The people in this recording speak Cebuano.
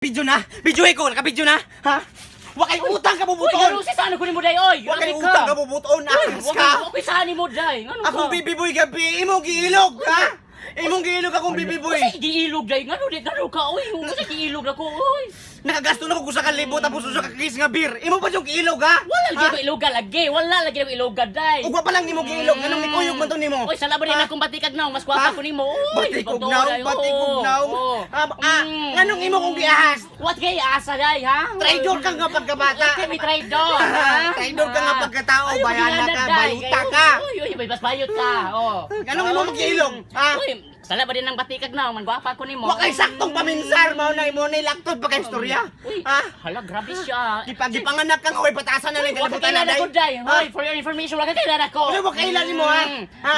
Video na! Video ko! Naka-video na! Ha? Wa kay utang ka Uy, bubuton! garo si saan ko ni mo day oy. Wa kay Grabe utang ka bubuton! Ahas ka! Wa kay saan ni mo day. Ngano ka? Akong baby boy gabi! Imong giilog! Ha? Imong giilog akong baby boy! Usa giilog day. Ngano di ngano ka oy? Usa giilog ako oy. Nakagasto na ko sa kalibo tapos usa ka case nga beer. Imo pa yung giilog, ha? Wala lagi Ha? ko iloga lagi. Wala lagi ko iloga day. Ug wa pa lang nimo giilog, nganong nikuyog man to nimo? Oy, sala ba rin Ha? akong batikag naw, mas gwapa Ha? ko nimo. Oy, Batikog pagtuo, naw, day. batikog Oo, naw. oo. Ah, nganong imo kong giahas? What kay asa day ha? Traidor ka nga pagkabata. Okay, may traidor. Ha? Traidor ka nga pagkatao, Ay, bayana magingana, ka, day. bayuta ka. Uy, uy, may basbayot ka. Oh. Nganong imo magiilog? Ha? Uy, sala ba din ang batikag naw, man gwapa ko nimo. Wa kay saktong paminsar mao na imo na laktod pa kay istorya. Uy, Ha? hala, grabe siya. Gipanganak ka nga way patasan na lang Wa ka kalibutan na kailan day. ako, day. Ha? Hoy, for your information, wa ka kailan ako. Ano ba kailan nimo, ha? Ha?